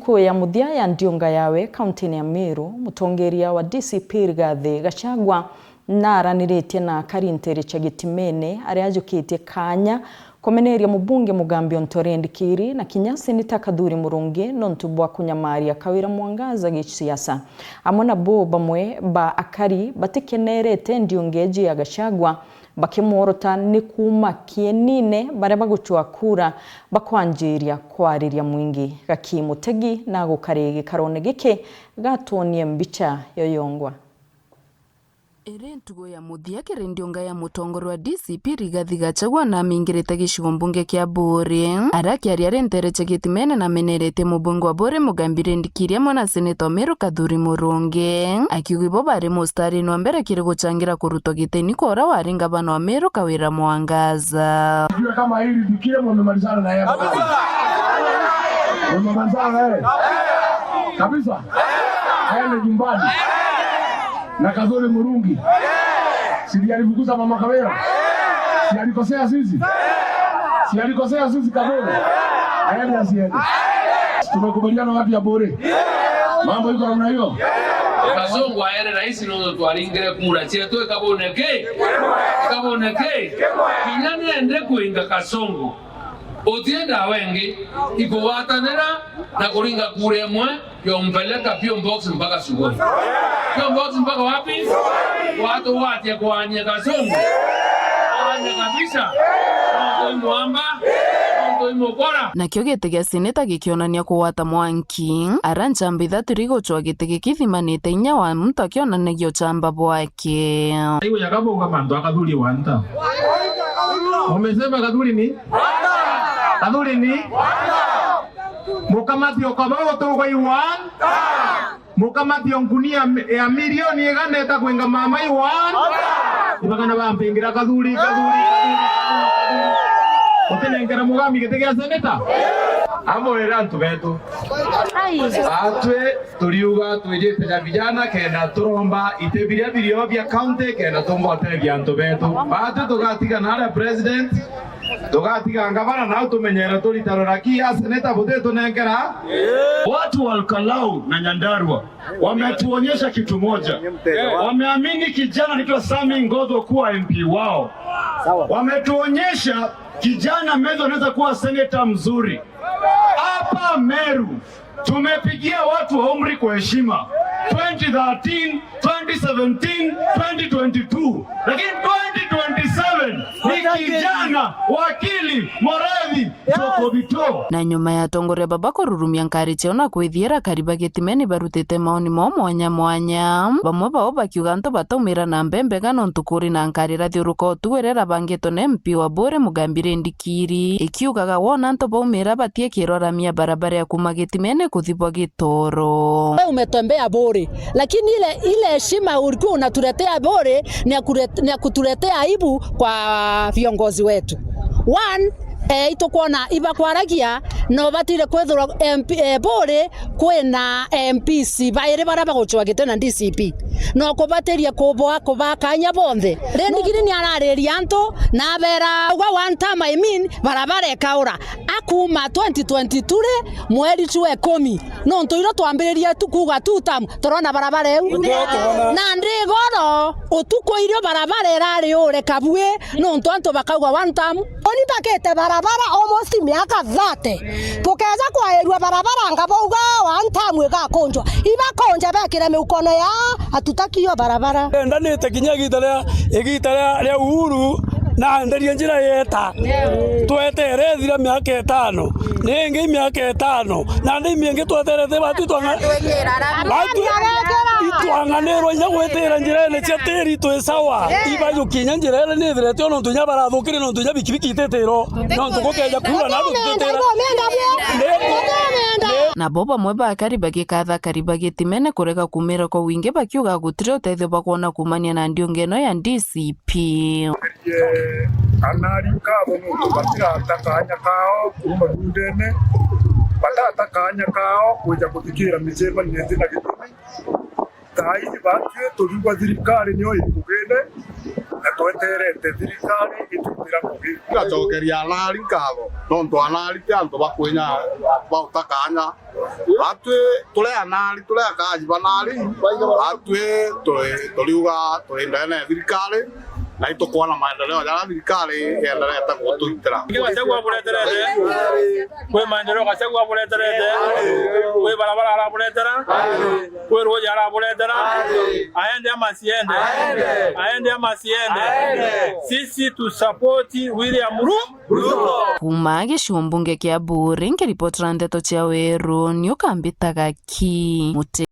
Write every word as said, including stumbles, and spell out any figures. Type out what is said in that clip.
Ntuku ya muthia ya ndiunga yawe kaunti-ini ya Meru, mutongeria wa D C P Rigathi Gachagua naaraniritie na akari nteere cia Gitimene aria ajukitie kaanya kumeneria mubunge Mugambi Ontore Ndikiri na kinya seneta Kathuri Murungi nontu bwa kunyamaria Kawira Mwangaza gisiasa. Amwe nabo bamwe ba akari batikenerete ndiunga iji ya Gachagua, bakimworota ni kuuma kienine baria bagucwa kura bakwanjiria kwariria mwingi. Gaki Mutegi na agukari gikarone giki gatwonie mbicha yoyongwa. Iri ntuku ya muthia kiri ndiunga ya mutongoria wa D C P Rigathi Gachagua na amingirite gicigo mbunge kia Buuri. Arakiaria ari nteere cia Gitimene na ameneretie mubunge wa Buuri Mugambi Ndikiri amwe na seneta wa Meru Kathuri Murungi, akiuga ibo bari mustarini wa mbere kiri guchangira kurutwa gitini kwa uria wari ngavana wa Meru Kawira Mwangaza. Jua kama hili Ndikiri mumemalizana na yeye. Mumemalizana na yeye. Kabisa. Aende nyumbani. Na Kathuri Murungi. Si ndiye alifukuza Mama Kawira? Si alikosea sisi? Si alikosea sisi Kathuri? Aende asiende? Tumekubaliana watu ya Buuri. Mambo iko namna hiyo. Kasongo aere rais no twaringire kura cietu ikaboneke. Ikaboneke. Kinya nende kuinga Kasongo. Utienda wengi ikugwatanira na kuringa kura imwe yompeleka P O box mpaka Sugoi. P O box mpaka wapi? Watu watia kuania Kasongo. Anya kabisa. Nontu imwamba, nontu imukora. Nakio giti gia seneta gikionania kugwata mwanki, ara nchamba ithatu iri gucwa giti giki thimanite inya wa muntu akionanagia uchamba bwake. Aiwe yakabauga mantu a Kathuri wanta. Umesema Kathuri ni? Kathuri ni? Mukamati ukaba utugwa iwan. Mukamati o nkunia ya milioni igana etakwinga mama iwan. Ibagana bampingira Kathuri, Kathuri, Kathuri, Kathuri. Utinenkera Mugambi giti gia seneta. Amwira antu betu. Atwi turiuga twijite ja vijana kenda turomba iti biria birio bia county kenda tumbotethia antu betu. Batwi tugatiga naria president, tugatiga ngavana nau tumenyere turitarura ki a seneta butitunenkera. Watu wa Olkalau na Nyandarua wametuonyesha kitu moja. Wameamini kijana anaitwa Sami Ngodho kuwa M P wao. Wametuonyesha kijana Meru anaweza kuwa seneta mzuri. Hapa Meru tumepigia watu wa umri kwa heshima. Twenty thirteen, twenty seventeen, twenty twenty-two. Lakini twenty twenty-seven ni kijana wakili Morethi Jokobito. Na nyuma ya atongoria baba kururumia nkari ciao na kwithiira kariba gitimeni barutite maoni mao mwanya mwanya. Bamwe bao bakiuga antu bataumira na mbembega nontu kuri na nkari irathiuruka utuku iria irabangitwe na M P wa Buuri Mugambi Ndikiri, ikiugaga wona antu baumira batie kiroramia barabara ya kuuma gitimeni kuthibwa Gitoro. Wewe umetembea Buuri, lakini ile, ile heshima ulikuwa unatuletea Buuri ni ya kulet-, ni ya kutuletea aibu kwa viongozi wetu. One, eh, itukwona ibakwaragia na ubatire kwithirwa M P, eh, Buuri kwina M Ps bairi baria bagucwa giti na D C P. No kubatiria kuboa kubaa kanya bonthe. Ndikiri ni arariria antu na abera, auga one term, I mean, barabara ikaura. Akuuma twenty twenty-two ri, mweri jwa ikumi, nontu irio twambiririe tu kuuga two term, turona barabara iu. Nandi igoro, utuku irio barabara irari ure kabui, nontu antu bakauga one term. Uni bakite barabara almost miaka thirty. Tukeja kwairua barabara anga bauga one term igakunjwa. Ibakunje bekire miukono ya, hatutaki hiyo barabara. Endanite kinya igita ria, igita ria, ria Uhuru, na nderie njira yeta. Twetere ithira miaka itano. Ringi miaka itano. Na ndi mingi tweterete batu itwanga-, batu itwanganirwa inya gwitira njirene cia tiri twi sawa. Ibajukia inya njira iria nithirete o nontu inya barathukire nontu inya bikibiki ititiro. Nontu gukeja kuura na tutitira. Nabo bamwe bakari bagikatha kari bagitimene kurega kumira kwa wingi bakiuga gutiri utethio bakwona kumania na ndiunga ino ya D C P. Ye, anari nkatho nontu batirata kanya kao kuuma bundene, batata kanya kao kwija kuthikira micemanio iti na gitumi. Thaa iji batwi turiugwa thirikari nio iri ngugine, Na tweterete thirikari iturutira ngugi. Ngacokeria anari nkatho, nontu anari ti antu ba kwinya, ba utakaanya. Atwi turi anari, turi akaji ba nari, atwi turi, turiuga turi ndene ya thirikari, na itukwona maendeleo jaria thirikari yenderete gutuitira. Gachagua abureterete, kwi maendeleo Gachagua abureterete, kwi barabara araburetera, kwi ruuji araburetera, aende ama asiende? Aende ama asiende? Sisi tu support William Ru- Ruto. Kuuma gicigo mbunge kia Buuri, nkiripotera ndeto cia Weru, ni ukambitaga ki Muti.